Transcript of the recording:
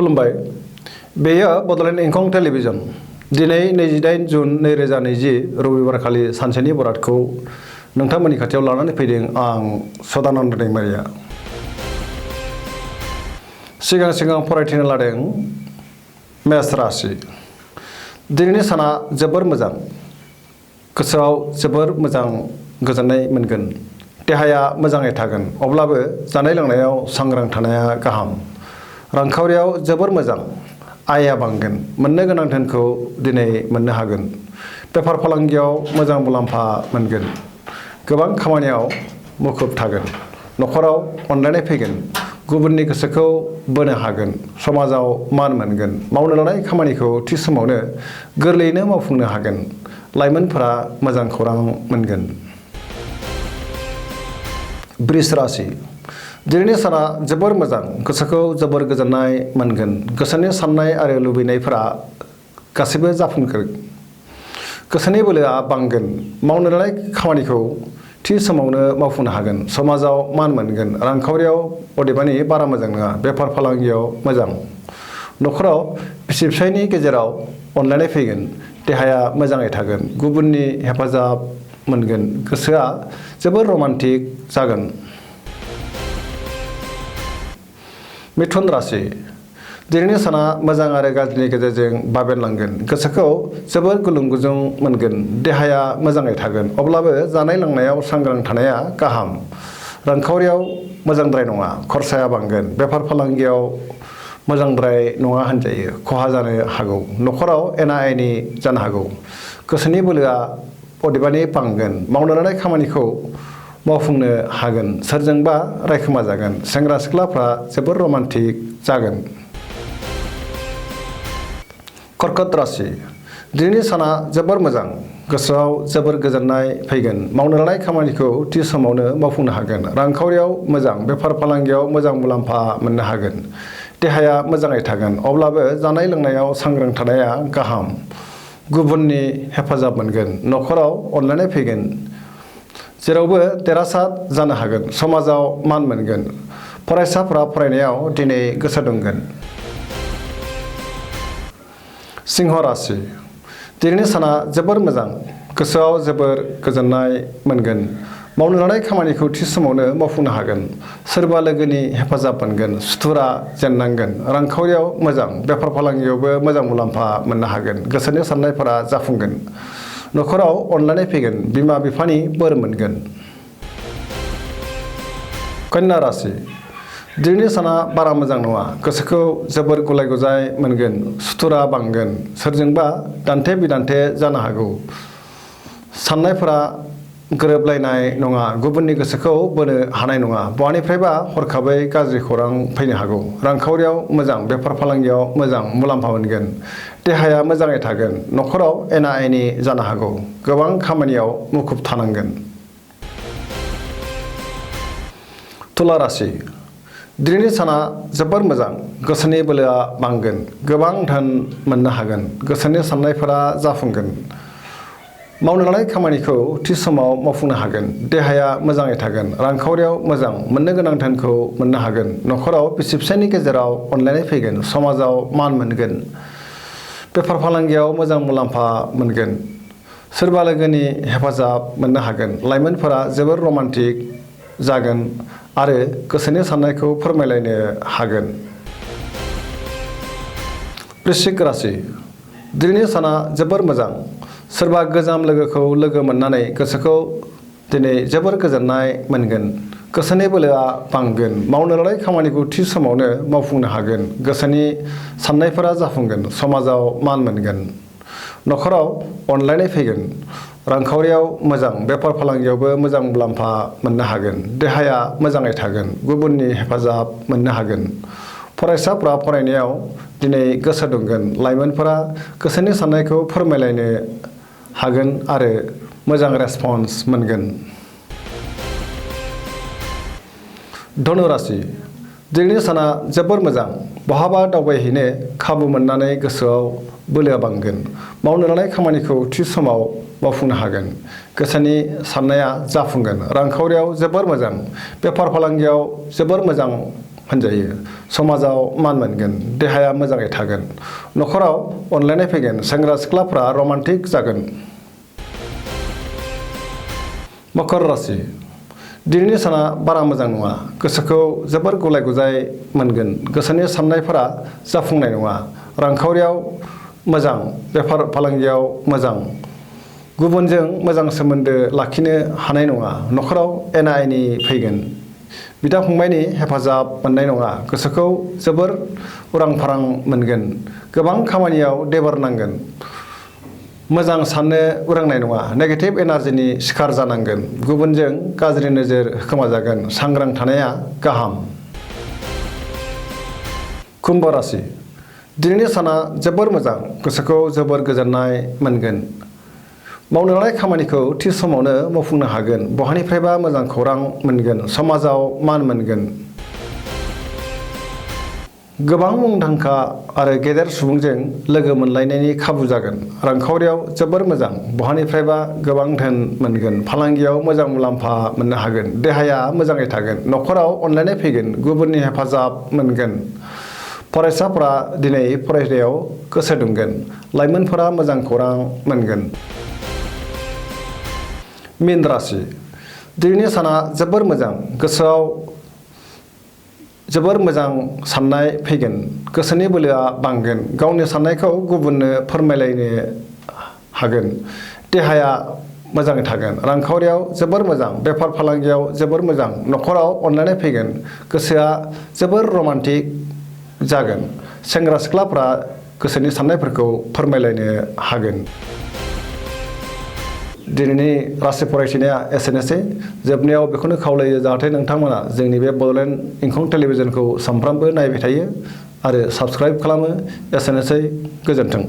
खुलुमबाय बेयो बडलेण्ड इंखं टेलिभिजन दिनै 28 जुन 2020 रबिबारखालि सानसेनि बरादखौ नोंथांमोननि खाथियाव लानानै फैदों आं सदानन्द दैमारिया सिगां फरायथिनो लादों मेष राशि दिनैनि साना जोबोर मोजां गोसोआव जोबोर मोजां गोजोननाय मोनगोन देहाया मोजाङै थागोन अब्लाबो जानाय लोंनायाव सांग्रां थानाया गाहाम रांखावरियाव जोबोर मोजां आयआ बांगोन मोननो गोनां धोनखौ दिनै मोननो हागोन बेफार फालांगियाव मोजां मुलाम्फा मोनगोन गोबां खामानियाव मुखुब थागोन नखराव अनलायनाय फैगोन गुबुननि गोसोखौ बोनो हागोन समाजाव मान मोनगोन मावनो लानाय खामानिखौ थि समावनो गोरलैयैनो मावफुंनो हागोन लाइमोनफोरा मोजां खौरां मोनगोन वृष राशि दिनैनि साना जोबोर मोजां गोसोखौ जोबोर गोजोननाय मोनगोन गोसोनि साननाय आरो लुबैनायफोरा गासैबो जाफुंगोन गोसोनि बोलोआ बांगोन मावनो लानाय खामानिखौ थि समावनो मावफुंनो हागोन समाजाव मान मोनगोन रांखावरियाव अदेबानि बारा मोजां नङा बेफार फालांगियाव मोजां नखराव बिसि फिसायनि गेजेराव अनलायनाय फैगोन देहाया मोजाङै थागोन गुबुननि हेफाजाब मोनगोन गोसोआ जोबोर रमान्टिक जागोन मिथुन राशि दिनैनि साना मोजां आरो गाज्रिनि गेजेरजों बाबेनलांगोन गोसोखौ जोबोर गुलुं गुजुं मोनगोन देहाया मोजाङै थागोन अब्लाबो जानाय लोंनायाव सांग्रां थानाया गाहाम रांखावरियाव मोजांद्राय नङा खरसाया बांगोन बेफार फालांगियाव मोजांद्राय नङा होनजायो खहा जानो हागौ नखराव एना एनि जानो हागौ गोसोनि बोलोआ अदेबानि बांगोन मावनो लानाय खामानिखौ मावफुंनो हागोन सोरजोंबा रायखोमा जागोन सेंग्रा सिख्लाफ्रा जोबोर रमान्टिक जागोन कर्कट राशि दिनैनि साना जोबोर मोजां गोसोआव जोबोर गोजोननाय फैगोन मावनो लानाय खामानिखौ थि समावनो मावफुंनो हागोन रांखावरियाव मोजां बेफार फालांगियाव मोजां मुलाम्फा मोननो हागोन देहाया मोजाङै थागोन अब्लाबो जानाय लोंनायाव सांग्रां थानाया गाहाम गुबुननि हेफाजाब मोनगोन नखराव अनलायनाय फैगोन जेरावबो देरहासार जानो हागोन समाजाव मान मोनगोन फरायसाफोरा फरायनायाव दिनै गोसो दुंगोन सिंह राशि दिनैनि साना जोबोर मोजां गोसोआव जोबोर गोजोननाय मोनगोन मावनो लानाय खामानिखौ थि समावनो मावफुंनो हागोन सोरबा लोगोनि हेफाजाब मोनगोन सुथुरा जेननांगोन रांखावरियाव मोजां बेफार फालांगियावबो मोजां मुलाम्फा मोननो हागोन गोसोनि साननायफोरा जाफुंगोन नखराव अनलायनाय फैगोन बिमा बिफानि बोर मोनगोन कन्या राशि दिनैनि साना बारा मोजां नङा गोसोखौ जोबोर गुलाय गुजाय मोनगोन सुथुरा बांगोन सोरजोंबा दान्थे बिदान्थे जानो हागौ साननायफोरा गोरोबलायनाय नङा गुबुननि गोसोखौ बोनो हानाय नङा बहानिफ्रायबा हरखाबै गाज्रि खौरां फैनो हागौ रांखावरियाव मोजां बेफार फालांगियाव मोजां मुलाम्फा मोनगोन देहाया मोजाङै थागोन नखराव एना एनि जानो हागौ गोबां खामानियाव मुखुब थानांगोन तुला राशि दिनैनि साना जोबोर मोजां गोसोनि बोलोआ बांगोन गोबां धोन मोननो हागोन गोसोनि साननायफोरा जाफुंगोन मावनो लानाय खामानिखौ थि समाव मावफुंनो हागोन देहाया मोजाङै थागोन रांखावरियाव मोजां मोननो गोनां धोनखौ मोननो हागोन नखराव बिसि फिसायनि गेजेराव अनलायनाय फैगोन समाजाव मान मोनगोन बेफार फालांगियाव मोजां मुलाम्फा मोनगोन सोरबा लोगोनि हेफाजाब मोननो हागोन लाइमोनफोरा जोबोर रमान्टिक जागोन आरो गोसोनि साननायखौ फोरमायलायनो हागोन वृश्चिक राशि दिनैनि साना जोबोर मोजां सोरबा गोजाम लोगोखौ लोगो मोननानै गोसोखौ दिनै जोबोर गोजोननाय मोनगोन गोसोनि बोलोआ बांगोन मावनो लानाय खामानिखौ थि समावनो मावफुंनो हागोन गोसोनि साननायफोरा जाफुंगोन समाजाव मान मोनगोन नखराव अनलायनाय फैगोन रांखावरियाव मोजां बेफार फालांगियावबो मोजां मुलाम्फा मोननो हागोन देहाया मोजाङै थागोन गुबुननि हेफाजाब मोननो हागोन फरायसाफ्रा फरायनायाव दिनै गोसो दुंगोन लाइमोनफोरा गोसोनि साननायखौ फोरमायलायनो हागोन आरो मोजां रेसपन्स मोनगोन धनु राशि दिनैनि साना जोबोर मोजां बहाबा दावबायहैनो खाबु मोननानै गोसोआव बोलोआ बांगोन मावनो लानाय खामानिखौ थि समाव मावफुंनो हागोन गोसोनि साननाया जाफुंगोन रांखावरियाव जोबोर मोजां बेफार फालांगियाव जोबोर मोजां होनजायो। समाजाव मान मोनगोन, देहाया मोजाङै थागोन, न'खराव अनलायनाय फैगोन, सेंग्रा सिख्लाफ्रा रमान्टिक जागोन। मकर राशि दिनैनि साना बारा मोजां नङा। गोसोखौ जोबोर गुलाय गुजाय मोनगोन। गोसोनि साननायफोरा जाफुंनाय नङा। रांखावरियाव मोजां, बेफार फालांगियाव मोजां, गुबुनजों मोजां सोमोन्दो लाखिनो हानाय नङा। न'खराव एना एनि फैगोन। बिदा फंबायनि हेफाजाब मोननाय नङा। गोसोखौ जोबोर उरां फारां मोनगोन। गोबां खामानियाव देबार नांगोन। मोजां साननो रोंनाय नङा। नेगेटिभ एनार्जिनि शिकार जानांगोन। गुबुनजों गाज्रि नोजोर होखोमाजागोन। सांग्रां थानाया गाहाम। कुम्भ राशि दिनैनि साना जोबोर मोजां। गोसोखौ जोबोर गोजोननाय मोनगोन। मावनो लानाय खामानिखौ थि समावनो मावफुंनो हागोन। बहानिफ्रायबा मोजां खौरां मोनगोन। समाजाव मान मोनगोन। गोबां मुंदांखा आरो गेदेर सुबुंजों लोगो मोनलायनायनि खाबु जागोन। रांखावरियाव जोबोर मोजां। बहानिफ्रायबा गोबां धोन मोनगोन। फालांगियाव मोजां मुलाम्फा मोननो हागोन। देहाया मोजाङै थागोन। न'खराव अनलायनाय फैगोन। गुबुननि हेफाजाब मोनगोन। फरायसाफोरा दिनै फरायनायाव गोसो दुंगोन। लाइमोनफोरा मोजां खौरां मोनगोन। मीन राशि दिनैनि साना जोबोर मोजां। गोसोआव जोबोर मोजां साननाय फैगोन। गोसोनि बोलोआ बांगोन। गावनि साननायखौ गुबुननो फोरमायलायनो हागोन। देहाया मोजाङै थागोन। रांखावरियाव जोबोर मोजां। बेफार फालांगियाव जोबोर मोजां। न'खराव अनलायनाय फैगोन। गोसोआ जोबोर रमान्टिक जागोन। सेंग्रा सिख्लाफ्रा गोसोनि साननायफोरखौ फोरमायलायनो हागोन। दिनैनि राशि फरायथिनाया एसेनोसै। जोबनायाव बेखौनो खावलायो जाहाथे नोंथांमोना जोंनि बे बड'लेण्ड इंखं टेलिभिजनखौ सानफ्रामबो नायबाय थायो आरो साबस्क्राइब खालामो। एसेनोसै, गोजोन्थों।